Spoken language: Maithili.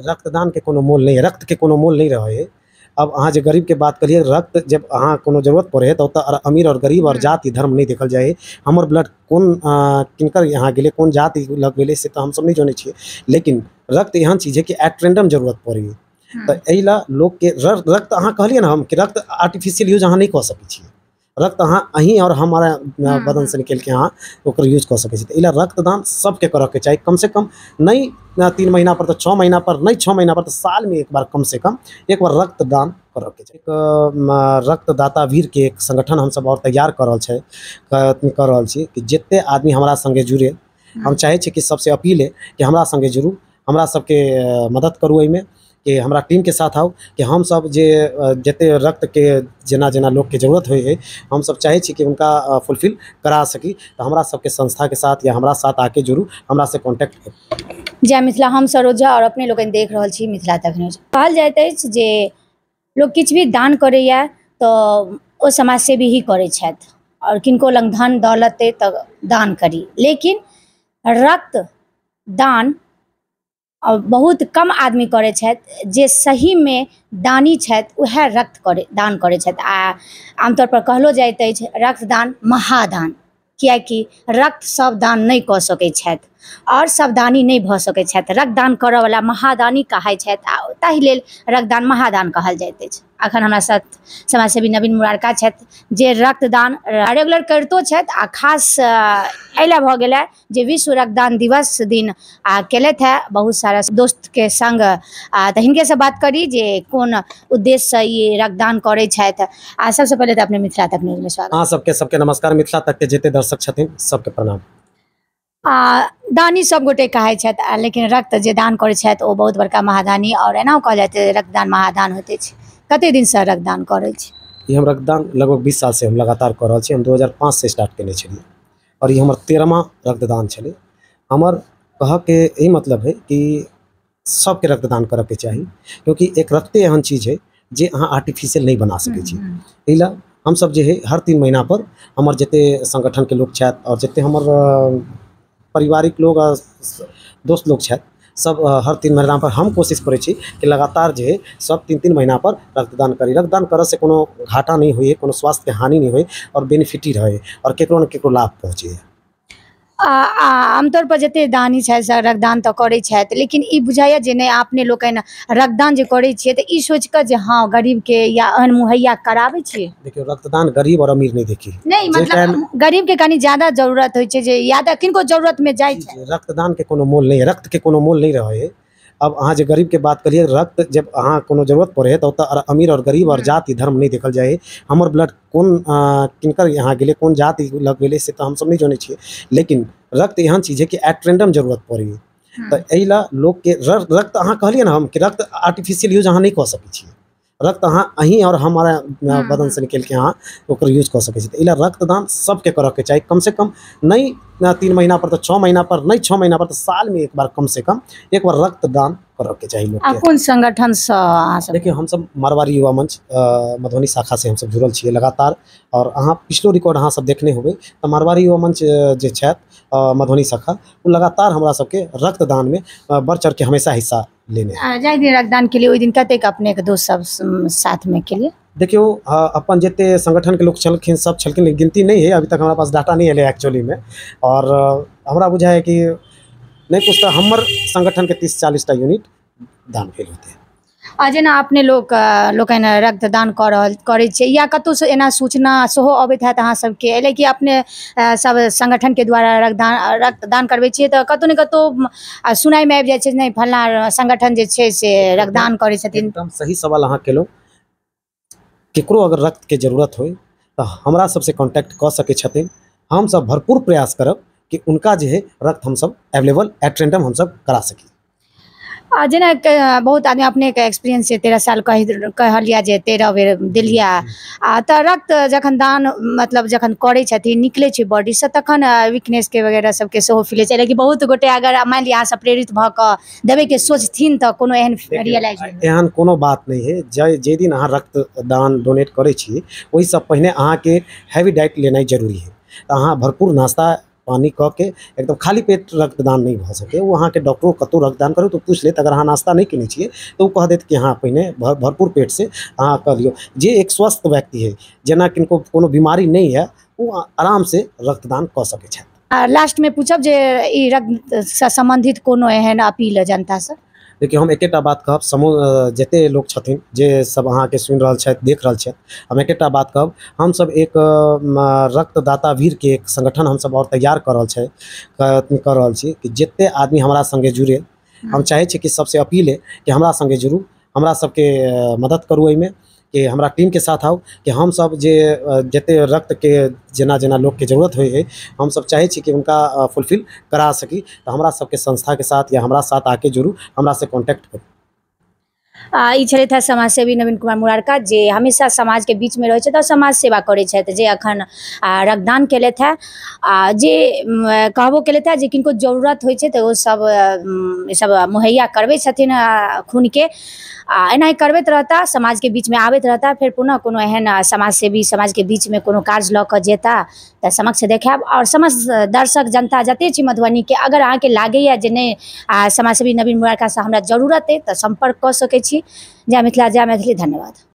रक्तदान के कोनो मोल नहीं है, रक्त के कोनो मोल नहीं रहे है। अब अहाँ जे गरीब के बात करिए, रक्त जब अहाँ कोनो जरूरत पड़े है तो ओतऽ अमीर और गरीब और जाति धर्म नहीं देखल जाइ है। हमर ब्लड कोन किनकर यहाँ गेलै, कोन जाति लग गेलै, से तऽ हमसब नहीं जानै छियै, लेकिन रक्त एहन चीज है कि एट रेंडम जरूरत पड़े है। तऽ एहि ला लोकके रक्त अहाँ कहलियै ने हम कि रक्त आर्टिफिशियल यूज अहाँ नहीं कऽ सकै छियै। रक्त अहाँ अहीं और हमारा बदन से निकलि के अहाँ ओकर यूज कऽ सकै छी। तऽ एहि ला रक्तदान सबके करऽके चाही, कम से कम नहीं 3 महीना पर तऽ 6 महीना पर, नहीं 6 महीना पर तऽ साल में एक बार, कम से कम एक बार रक्तदान करऽके चाही। एक रक्तदाता वीर के एक संगठन हमसब और तैयार कऽ रहल छै, कऽ रहल छी कि जते आदमी हमरा संगे जुड़े। हम चाहै छी कि सबसे अपील है कि हमरा संगे जुड़ू, हमरा सबके मदद करू एहिमे, कि हमरा टीम के साथ आउ, कि हम सब जे जते रक्त के जेना जेना लोग के जरूरत होइ है, हम सब चाहै छी कि उनका फुलफिल करा सकी। तऽ हमरा सबके संस्था के साथ या हमरा साथ आके जुड़ू, हमरा से कॉन्टैक्ट करू। जय मिथिला, हम सरोजा और अपने लोकनि देख रहल छी मिथिला तक न्यूज। कहल जाइत अछि जे लोक किछु भी दान करैया तऽ ओ समाजसेवी ही करै छथि, और किनको लग धन दौलत अइ तऽ दान करी, लेकिन रक्त दान और बहुत कम आदमी करै छथि। जे सहीमे दानी छथि उएह रक्त करै दान करै छथि। आ आमतौर पर कहलो जाइत अछि रक्तदान महादान, कियाकि रक्त सब दान नहि कऽ सकै छथि और सब दानी नहि भऽ सकै छथि। रक्तदान करऽवला महादानी कहाइ छथि, आ ताहि लेल रक्तदान महादान कहल जाइत अछि। अखन हमरा साथ समाजसेवी नवीन मुरारका छथि, जे रक्तदान रेगुलर करितो छथि, आ खास एहि लए भऽ गेल जे विश्व रक्तदान दिवस दिन आ केलथि है बहुत सारा दोस्त के संग। तऽ हिनके से बात करी जे कोन उद्देश्यसँ ई रक्तदान करै छथि। आ सबसँ पहिले तऽ अपने मिथिला तक न्यूजमे स्वागत। अहाँ सबके सबके नमस्कार, मिथिला तक के जते दर्शक छथिन सबके प्रणाम। आ दानी सब गोटे कहै छथि, आ लेकिन रक्त जे दान करै छथि ओ बहुत बड़का महादानी, और एनाहो कहल जाइत रक्तदान महादान होइत अछि। कते दिनसँ रक्तदान करै छी? ई हम रक्तदान लगभग 20 साल से हम लगातार कऽ रहल छी। हम 2005 से स्टार्ट केने छलियै और ई हमर 13वां रक्तदान छलै। हमर कहऽके ई मतलब है कि सबके रक्तदान करऽके चाही, क्योंकि एक रक्ते एहन चीज है जे अहाँ आर्टिफिशियल नहीं बना सकै छी। एहि ला हमसब जे है हर 3 महीना पर हमर जते संगठन के लोग छथि और जते हमर पारिवारिक लोग आ दोस्त लोग छथि, सब हर 3 महीना पर हम कोशिश करै छी कि लगातार जे है सब 3-3 महीना पर रक्तदान करी। रक्तदान करऽ से कोनो घाटा नहीं होइए, कोनो स्वास्थ्य के हानि नहीं होय और बेनिफिट ही रहे और केकरो ने केकरो लाभ पहुँचे। आमतौर पर जते दानी छथि से रक्तदान तऽ करै छथि, लेकिन ई बुझाइए जे नहि अपने लोकनि रक्तदान जे करै छियै तऽ ई सोचि कऽ जे हँ गरीब के या अन्न मुहैया कराबै छियै। देखियौ, रक्तदान गरीब और अमीर नहीं देखी, नहीं मतलब गरीब के कनी ज्यादा जरूरत होइ छै, जे या तऽ किनको जरूरत में जाइ छै। रक्तदान के कोनो मोल नहीं है, रक्त के कोनो मोल नहीं रहे है। अब अहाँ जे गरीब के बात करिए, रक्त जब अहाँ कोनो जरूरत पड़े है तो ओतऽ अमीर और गरीब और जाति धर्म नहीं देखल जाइ है। हमर ब्लड कोन किनकर यहाँ गेलै, कोन जाति लग गेलै, से तऽ हमसब नहीं जानै छियै, लेकिन रक्त एहन चीज है कि एट रेंडम जरूरत पड़े है। तऽ एहि ला लोकके रक्त अहाँ कहलियै ने हम कि रक्त आर्टिफिशियल यूज अहाँ नहीं कऽ सकै छियै। रक्त अहाँ अहीं और हमारा बदन से निकलि के अहाँ ओकर यूज कऽ सकै छी। तऽ एहि ला रक्तदान सबके करऽके चाही, कम से कम नहीं 3 महीना पर तऽ 6 महीना पर, नहीं 6 महीना पर तऽ साल में एक बार, कम से कम एक बार रक्तदान करऽके चाही लोकके। आ कोन संगठनसँ अहाँ सब? देखियौ, हमसब मारवाड़ी युवा मंच मधुबनी शाखा से हमसब जुड़ल छियै लगातार, और अहाँ पिछलो रिकॉर्ड अहाँ सब देखने होबै तऽ मारवाड़ी युवा मंच जे छथि मधुबनी शाखा, ओ लगातार हमरा सबके रक्तदान में बढ़ चढ़ के हमेशा हिस्सा लेने। जाहि दिन रक्तदान के लिए ओहि दिन कतेक अपने के दोस्त सब साथ में के लिए? देखियौ, अपन जते संगठन के लोग छलखिन सब छलखिन, लेकिन गिनती नहीं है, अभी तक हमरा पास डाटा नहीं एलै एक्चुअली में। और हमरा बुझाइ है कि नहीं कुछ तऽ हमर संगठन के 30-40 टा यूनिट दान भेल होतै। आ जेना अपने लोक लोकनि रक्तदान करै छियै या कतहुसँ एना सूचना सेहो अबैत हैत अहाँ सबके, एहि लए कि अपने सब संगठनके द्वारा रक्तदान करबै छियै तऽ कतहु ने कतहु सुनाइमे आबि जाइ छै नहि फल्लाँ संगठन जे छै से रक्तदान करै छथिन। एकदम सही सवाल अहाँ केलहुँ। केकरो अगर रक्तके जरूरत होइ तऽ हमरा सबसँ कॉन्टैक्ट कऽ सकै छथिन। हमसब भरपूर प्रयास करब कि उनका जे है रक्त हमसब अवेलेबल एट रेंडम हमसब करा सकी। आ जेना बहुत आदमी अपनेके एक्सपीरियंस छै, 13 साल कहलियै जे 13 बेर देलियै, आ तऽ रक्त जखन दान मतलब जखन करै छथिन निकलै छै बॉडीसँ तखन वीकनेसके वगैरह सबके सेहो फील होइ छै। लेकिन बहुत गोटे अगर मानि लिअ अहाँसँ प्रेरित भऽ कऽ देबैके सोचथिन तऽ कोनो एहन रियलाइज एहन कोनो बात नहि है। जे दिन अहाँ रक्तदान डोनेट करै छी ओहिसँ पहिने अहाँके हैवी डाइट लेनाइ जरूरी है। तऽ अहाँ भरपूर नाश्ता पानि कऽ के एकदम खाली पेट रक्तदान नहि भऽ सकै। ओ अहाँके डॉक्टरो कतहु रक्तदान करू तऽ पूछि लेत, अगर अहाँ नाश्ता नहि केने छियै तऽ ओ कह देत कि अहाँ पहिने भरपूर पेटसँ अहाँ कऽ लियौ। जे एक स्वस्थ व्यक्ति है, जेना किनको कोनो बीमारी नहि है, ओ आरामसँ रक्तदान कऽ सकै छथि। आ लास्टमे पूछब जे ई रक्तसँ सम्बन्धित कोनो एहन अपील जनतासँ? देखियौ, हम एकेटा बात कहब, समूह जते लोक छथिन जे सब अहाँके सुनि रहल छथि, देख रहल छथि, हम एकेटा बात कहब, हमसब एक रक्तदाता वीरके एक संगठन हमसब आओर तैयार कऽ रहल छै, कऽ रहल छी कि जते आदमी हमरा सङ्गे जुड़े। हम चाहै छी कि सबसे अपील है कि हमरा सङ्गे जुड़ू, हमरा सबके मदद करू एहिमे, कि हमरा टीमके साथ आउ, कि हमसब जे जते रक्तके जेना जेना लोकके जरूरत होइ है, हमसब चाहै छी कि हुनका फुलफिल करा सकी। तऽ हमरा सबके संस्थाके साथ या हमरा साथ आके जुड़ू, हमरासँ कॉन्टैक्ट करू। ई छलथि हेँ समाजसेवी नवीन कुमार मुरारका, जे हमेशा समाजके बीचमे रहै छथि आओर समाज सेवा करै छथि, जे अखन रक्तदान केलथि हेँ आ जे कहबो केलथि हेँ जे किनको जरूरत होइ छै तऽ ओ सब ई सब मुहैया करबै छथिन खूनके, आ एनाही करबैत रहता, समाजके बीचमे आबैत रहता। फेर पुनः कोनो एहन समाजसेवी समाजके बीचमे कोनो कार्य लऽ कऽ जेता तऽ समक्ष देखायब। आओर समस्त दर्शक जनता जते छी मधुबनीके, अगर अहाँके लागैए जे नहि समाजसेवी नवीन मुरारकासँ हमरा जरूरत अइ तऽ सम्पर्क कऽ सकै छी। जय मिथिला, जय मैथिली, धन्यवाद।